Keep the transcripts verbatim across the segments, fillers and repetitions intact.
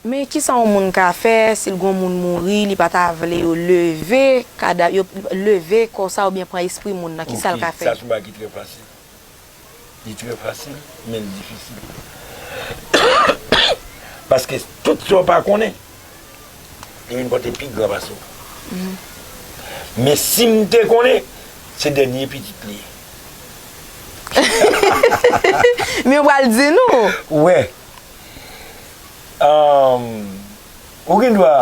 Men kisa yon moun ka fè si l gon moun mouri, li pa ta vle yo leve kada, yo leve kò sa oubyen pran espri moun nan, kisa l ka fè? Sa se yon bagay ki trè fasil. Li trè fasil, men l difisil. Paske tout sa w pa konnen, li vin pote pi gran pase w. Men si m te konnen, se dènye pitit li ye. Men w pral di nou. Ou wè. Ahn, ou gen dwa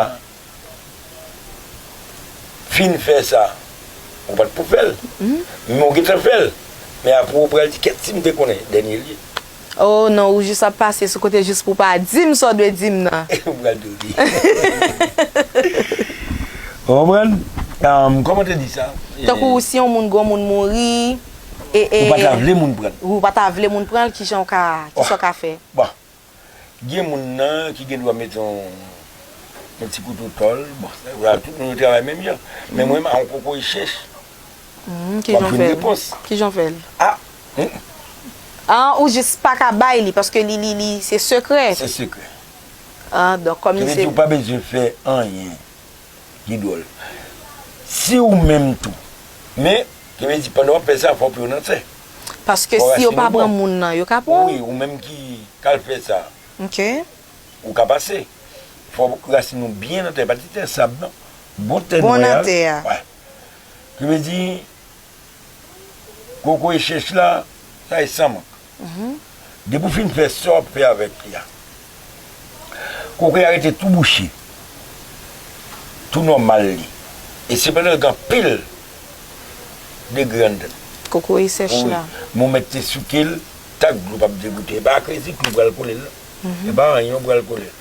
fin fè sa. Ou pa t pou fè l. Men ou gentan fè l. Men apre ou pral di, kèt si m te konnen, dènye l ye. Oh non, ou jis ap pase sou kote jis pou w pa di m sa w dwe di m nan. Ou pral di wi. Ou konprann? Ahn, kòman te di sa? Tankou si yon moun, gon moun mouri, e, e, ou pa ta vle moun pran l. Ou pa ta vle moun pran l, kijan w ka, kisa w ka fè? Bon. Gen moun nan ki gen dwa mete yon, yon ti kouto tòl. Bon, sa, tout moun yo travay menm jan. Men mwen, a yon kokoye chèch, m ap jwenn repons. Kijan w fè l? Ah, hmm. Ah, ou jis pa ka bay li, paske li, li, li, se sekrè. Se sekrè. Ah, donk, kòm li se. Ki vle di ou pa bezwen fè anyen. Ki dwòl. Si ou menm tou. Men, ki vle di pandan w ap fè sa, fò pye w nan tè. Paske si yo pa pran moun nan, yo ka pran w. Wi, ou menm ki k al fè sa. Ok. Ou ka pase. Fò rasin ou byen nan tè, pa ti tè sab non. Bon tè nwè a. Bon nan tè a. Wi. Ki vle di, kokoye chèch la, sa e san mank. Depi w fin fè sa w ap fè avèk li a, kokoye a rete tou bouche, tou nòmal li. E sepandan, l gen anpil degre anndan l. Kokoye sèch la. Wi. Men w mèt te souke l, tak dlo p ap degoute. E pa ak rezil ke w pral kole l, non. E pa anyen w pral kole l.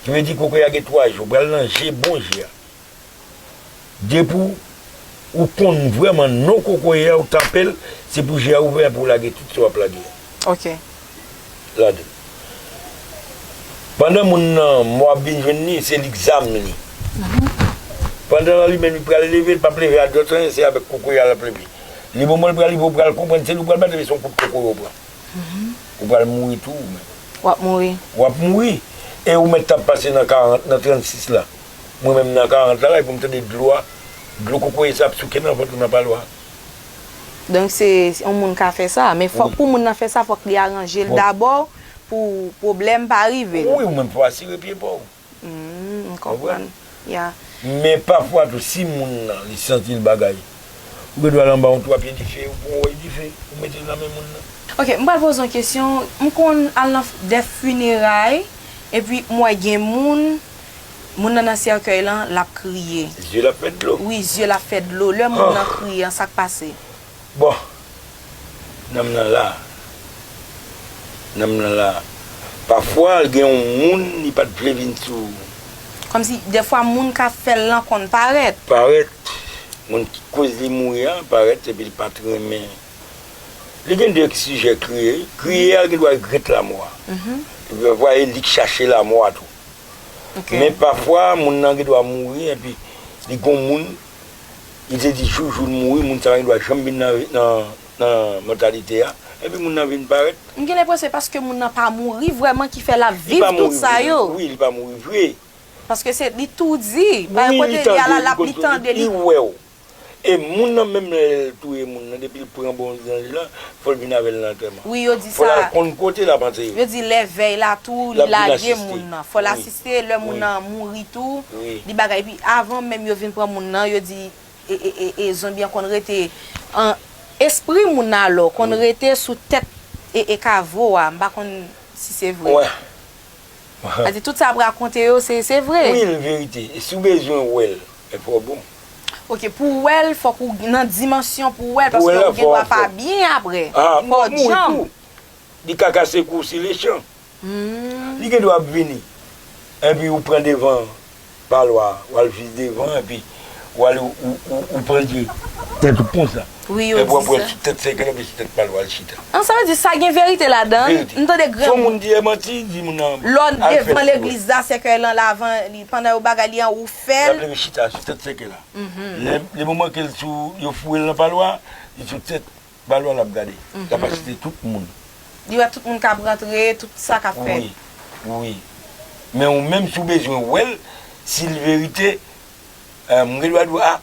Ki vle di kokoye a gen twa je, w pral nan je, bon je a. Depi w konn vrèman non kokoye a, ou tape l, se pou je a ouvè pou w lage tout sa w ap lage a. Ok. Ladan l. Pandan moun nan mò ap vin jwenn li, se li k zam li. Pandan l li menm li pral leve, li p ap leve a dòt anyen, se avèk kokoye a l ap leve. Li moman l pral rive, ou pral konprann, se li w pral bat, epi se yon kout kokoye w pran. Ou pral mouri tou, ou menm. W ap mouri. W ap mouri. E ou mèt t ap pase nan karant, nan trannsis la. Mwen menm nan karant la, la, epi m tande dlo a, dlo kokoye sa ap souke nan vant ou nan palwa. Donk, se, se yon moun ka fè sa, men fòk pou moun nan fè sa, fòk li aranje l dabò pou pwoblèm pa rive l. Wi, ou menm fò asire pye pa w. Hmm, m konprann. Ya. Men pafwa tou, si moun nan, li santi l bagay, ou gen dwa al anba yon twa pye dife, ou pran yon wòch dife, ou mete l nan men moun nan. Ok, m pral poze yon kesyon. M konn al nan f-, de fineray, epi m wè gen moun, moun nan nan sèkèy lan, l ap kriye. Zye l ap fè dlo. Wi, zye l ap fè dlo. Lè moun nan kriye an, sa k pase? Bon, nanm nan la. Nanm nan la. Pafwa, gen yon moun, li pa t vle vin sou. Kòmsi, dèfwa, moun k ap fè l lan konn parèt. Parèt. Moun ki koz li mouri a, parèt, epi li pa t renmen. Li gen de sijè kriye. Kriye a, li gen dwa regrèt lanmò a. Epi, pafwa, e li k chache lanmò a tou. Men pafwa, moun nan gen dwa mouri, epi li gon moun, li te di jou, jou l mouri, moun sa pa gen dwa janm vin nan, nan, nan mòtalite a, epi moun nan vin parèt. M gen lenpresyon se paske moun nan pa mouri vrèman ki fè l ap viv tout sa yo. Wi, li pa mouri vre. Paske se, li tou di, pa kote li al la, l ap, li tande, li wè w. E moun nan menm lè l touye moun nan, depi l pran bon zanj lan, fò l vin avè l nan antèman. Wi, yo di sa. Fò l al konn kote l ap antere. Yo di lèvèy la tou, li lage moun nan. Fò l asiste, lè moun nan mouri tou, li bagay. Epi avan menm yo vin pran moun nan, yo di, e, e, e, e zonbi an konn rete, an, espri moun nan alò, konn rete sou tèt, e, e kavo a. M pa konn si se vre. Sa di tout sa ap rakonte yo, se, se vre. Wi, l verite. E si w bezwen wè l, e fò bon. Ok, pou w wè l, fòk ou nan dimansyon pou w wè l, paske ou gen dwa pa byen apre. Fò w djanm. Li ka kase kou si lechan. Li gen dwa ap vini. Epi ou pran devan. Palwa, w al jis devan, epi w al, ou, ou, ou pandye tèt ou konsa. Wi, yo di sa. Epi w ap wè sou tèt sèkèy la, epi sou tèt palwa l chita. An, sa vle di sa gen verite ladan. Verite. M tande gran. Si yon moun di e manti, di moun nan al fè. Lè w devan legliz la, sèkèy lan lavan, li, pandan yo bagay li an, ou fè l. L ap leve chita sou tèt sèkèy la. Lè, lè moman ke l sou, yo foure l nan palwa, li sou tèt. Palwa l ap gade. L ap asiste tout moun. Li wè tout moun k ap rantre, tout sa k ap fèt. Wi, wi. Men ou menm, si w bezwen wè l, si l verite, eh, m gen dwa di w, a,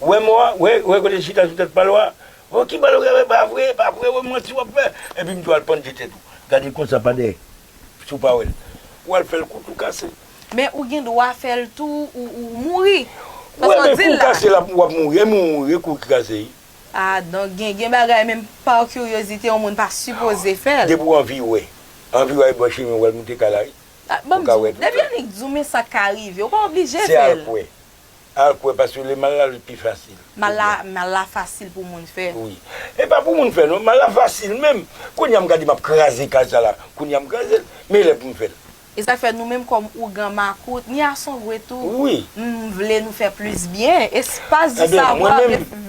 wè mò a, wè, wè kote l chita sou tèt palo a. O, ki palo, wè, pa vre, pa vre, wè manti w ap fè. Epi m di w al pandje tèt ou. Gade l konsa pa dèyè. Si w pa wè l. W al fè l kout ou kase. Men ou gen dwa fè l tou, ou, ou mouri. Paske w di l la. Wi, men kou w kase l, w ap mouri. E mouri, e kou ki kase, wi. Ah, donk gen, gen bagay menm pa kiryozite yon moun pa sipoze fè l. Depi w anvi wè. Anvi wè bò chemen w al moute kay la, wi. Ah, ban m di w, depi Annik di w, men sa k ka rive, ou pa oblije fè l. Se al kwè. Al kwè, paske le mal la, li pi fasil. Mal la, mal la fasil pou moun fè. Wi. E pa pou moun fè, non. Mal la fasil menm. Kounye a m gade m ap kraze kay sa la. Kounye a m kraze l. Men lè pou m fè l. E sa k fè nou menm kòm ougan makout, ni asongwe tou, wi, m vle nou fè plis byen. Espas di savwa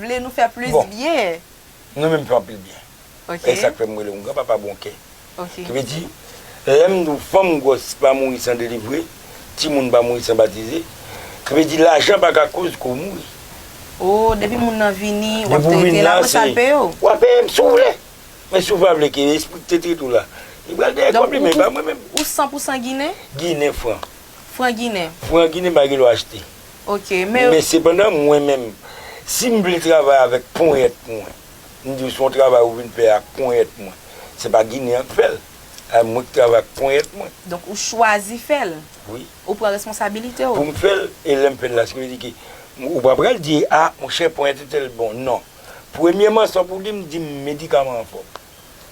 vle nou fè plis byen. Nou menm fè anpil byen. Ok. E sa k fè m rele w yon granpapa bon kè. Ok. Ki vle di, lè m di w fanm gwòs pa mouri san delivre, timoun pa mouri san batize, ki vle di lajan pa ka koz ke w mouri. Oh, depi moun nan vini, w ap trete l, apre sa l peye w. W ap peye m si w vle. Men si w pa vle ke espri k te trete w la, li pral dèyè kòb li, men e pa mwen menm. Donk, ou, ou san pou san ginen? Ginen fran. Fran ginen. Fran ginen pa gen dwa achte. Ok, men. Men sepandan, mwen menm, si m vle travay avèk ponyèt mwen, m di w se yon travay ou vin fè ak ponyèt mwen, se pa ginen an k fè l. A mwen k travay ak ponyèt mwen. Donk, ou chwazi fè l? Wi. Ou pran responsabilite w? Pou m fè l, e lè m fè l la, se vle di ke ou pa pral di, a, monchè, ponyèt entèl bon. Non. Premyèman, sa pou di m, di m medikaman an fòm.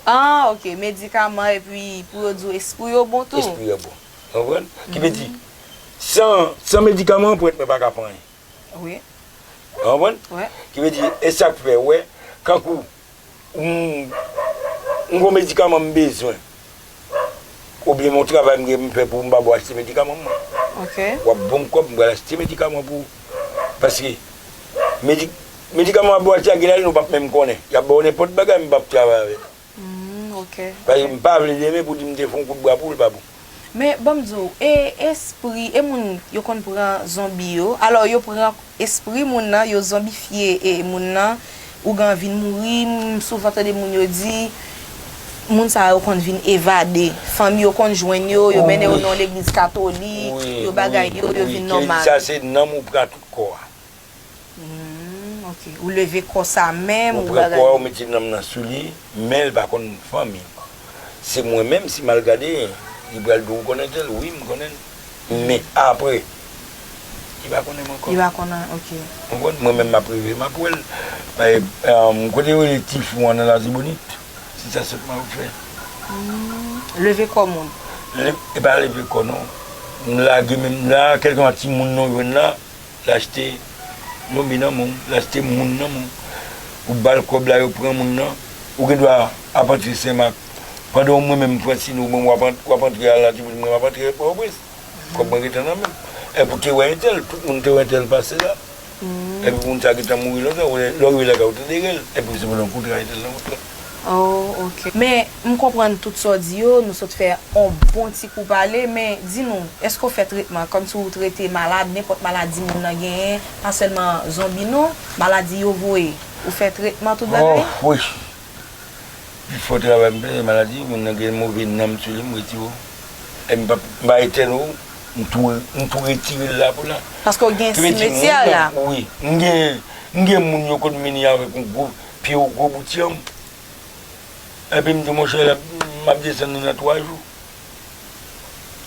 Ah, ok. Medikaman epi pou yo di w espri yo bon tou. Espri yo bon. Ou konprann? Ki vle di, san, san medikaman, ponyèt mwen pa ka fè anyen. Wi. Ou konprann? Wi. Ki vle di, e sa k fè, wè, kankou, m, m gon medikaman m bezwen. Oubyen m gon travay m gen m fè pou m pa ba w achte medikaman mwen. Ok. W ap ban m kòb, m pral achte medikaman pou ou. Paske medi-, medikaman w ap ba w achte a, gen lè nou p ap menm konnen. Y ap ba w nenpòt bagay, m p ap travay avè l. Hmm, ok. Paske m pa vle demen pou di m te fè yon kout bra pou l, pa bon. Men, ban m di w, e espri, e moun yo konn pran zonbi yo. Alò, yo pran espri moun nan, yo zonbifye e moun nan, ougan vin mouri. M souvan tande moun yo di, moun sa yo konn vin evade. Fanmi yo konn jwenn yo, yo mennen yo nan yon legliz katolik, yo bagay yo, yo vin nòmal. Wi, wi, wi. Sa se nanm ou pran tout kò a. Hmm, ok. Ou leve kò sa menm, ou pran kò a, ou mete nanm nan sou li, men l pa konn fanmi. Se mwen menm, si m al gade, li pral di w konnen tèl, wi, m konnen l. Men apre, li pa konnen m ankò. Li pa konnen, ok. Ou konprann? Mwen menm, m ap rive, m ap wè l. Kote yo rele Tifou an nan Latibonit, se sa sèlman yo fè. Hmm, leve kò moun. E pa leve kò, non. M lage menm la, kèlkeswa timoun nou jwenn la, l achte zonbi nan men w, l achte moun nan men w. Ou ba l kòb la, yo pran moun nan. Ou gen dwa ap antre Senmak. Pandan mwen menm, Fransino, mwen, w ap ant-, w ap antre a Latibonit, mwen, m ap antre Pòtoprens. Kòb mwen gentan nan men m. Epi w te wè entèl, tout moun te wè entèl pase la. Epi moun sa gentan mouri lontan, lè w rive lakay ou, ou te dere l. Epi se pandan w kontre entèl nan wout la. Oh, ok. Men, m konprann tout sa w di yo, nou sot fè yon bon ti kou pale, men di nou, èske w fè tretman, kòmsi w trete malad, nenpòt maladi moun nan genyen, pa sèlman zonbi non, maladi yo voye, ou fè tretman tout bagay? Oh, wi. Pi fò travay m fè, maladi, moun nan gen move nanm sou li, m retire w. E m pa, m pa etène w, m tou, m tou retire l la pou la. Paske w gen simetyè la. Wi, m gen, m gen moun yo konn vini avèk yon gwo pye, yon gwo bout yanm. Epi m di, monchè, m ap desann li nan twa jou.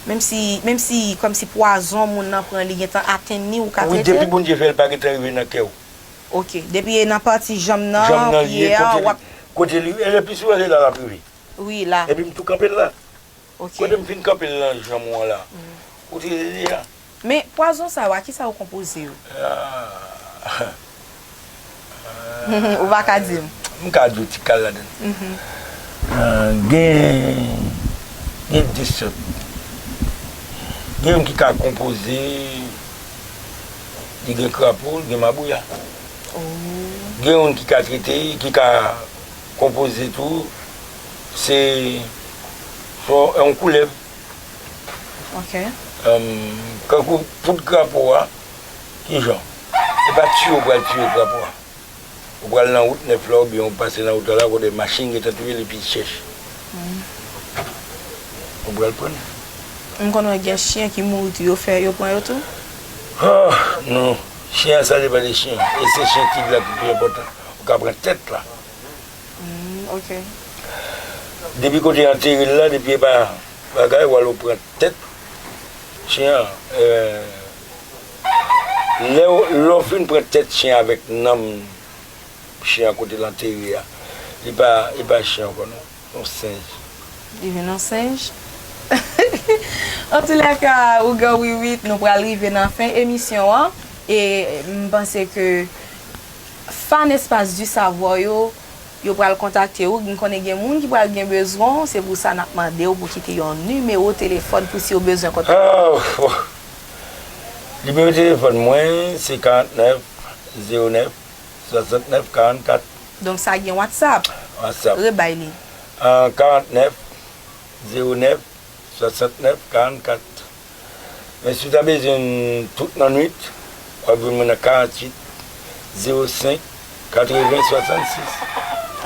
Menm si, menm si, kòmsi pwazon moun nan pran, li gentan atenn li, ou ka trete l? Wi, depi Bondye fè l pa gentan rive nan kè w. Ok, depi e nan pati janm nan, pye a, w ap. Kote li, e le pli souvan se la l ap rive. Wi, la. Epi m tou kanpe l la. Ok. Kote m fin kanpe l nan janm ou an la. Ou te deja. Men, pwazon sa yo, a kisa yo konpoze yo? Ah. Ou pa ka di m. M ka di w ti kal ladan l. Ah, gen, gen de sòt. Gen youn ki ka konpoze, li gen krapo, li gen mabouya. Oh. Gen youn ki ka trete, ki ka konpoze tou, se, se yon koulèv. Ok. Em, kankou poud krapo a, kijan? Se pa tiye w pral tiye krapo a. Ou pral nan wout nèf la, oubyen ou pase nan wout la, la, kote machin gentan touye l epi chèch. Ou pral pran l. M konn wè gen chen ki mouri tou, yo fè, yo pran yo tou? Ah, non. Chen an, sa depann de chen an. E se chen ki la ki pi enpòtan. Ou ka pran tèt la. Mm, ok. Depi kote antere l la, depi e pa bagay, w al ou pran tèt chen an. Euh, lè w, lè w fin pran tèt chen avèk nanm chen an kote l antere a, li pa, li pa chen ankò non. Yon senj. Li vin yon senj. Antoulèka, Ougan Wiwit, nou pral rive nan fen emisyon an. E m panse ke fan Espace du Savoir yo, yo pral kontakte w. M konnen gen moun ki pral gen bezwen w. Se pou sa n ap mande w pou kite yon nimewo telefòn pou si yo bezwen kontakte w. Ah, oh. Nimewo telefòn mwen, se karant nèf zewo nèf swasant nèf karant kat. Donk sa gen WhatsApp. WhatsApp. Rebay li. An karant nèf zewo nèf swasant nèf karant kat. Men si w ta bezwen m tout nan nwit, w ap jwenn mwen nan karant uit zewo senk katreven swasannsis.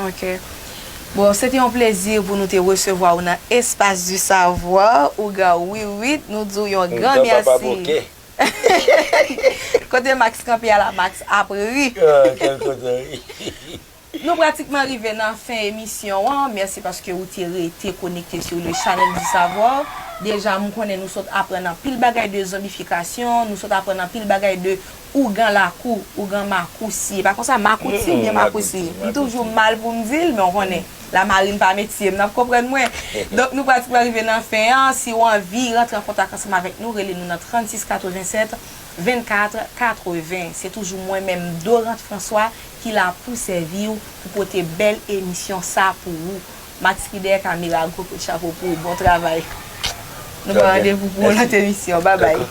Ok. Bon, se te yon plezi pou nou te resevwa w nan Espace du Savoir, Ougan Wiwit. Nou di w yon gran Tan papa mèsi. Bokè. Kote Max kanpe a la, Max ap ri. Ah, kèl kote, wi. Nou pratikman rive nan fen emisyon an. Mèsi paske ou te rete konekte sou le Channel du Savoir. Deja, m konnen nou sot aprann anpil bagay de zonbifikasyon, nou sot aprann anpil bagay de ougan lakou, ougan makousi. E pa konsa, makouti Mm, oubyen makousi? makouti, M toujou makouti. Mal pou m di l, men w konnen. Lamarin pa metye m, n ap konprann mwen. Donk, nou pratikman rive nan fen an. Si w anvi rantre an kontak ansanm avèk nou, rele nou nan trannsis katrevennsèt vennkat katreven. Se toujou mwen menm, Dorante François, ki la pou sèvi w, pou pote bèl emisyon sa pou ou. Max ki dèyè kamera, gwo kout chapo pou ou. Bon travay. Nou pran randevou pou yon lòt emisyon. Babay.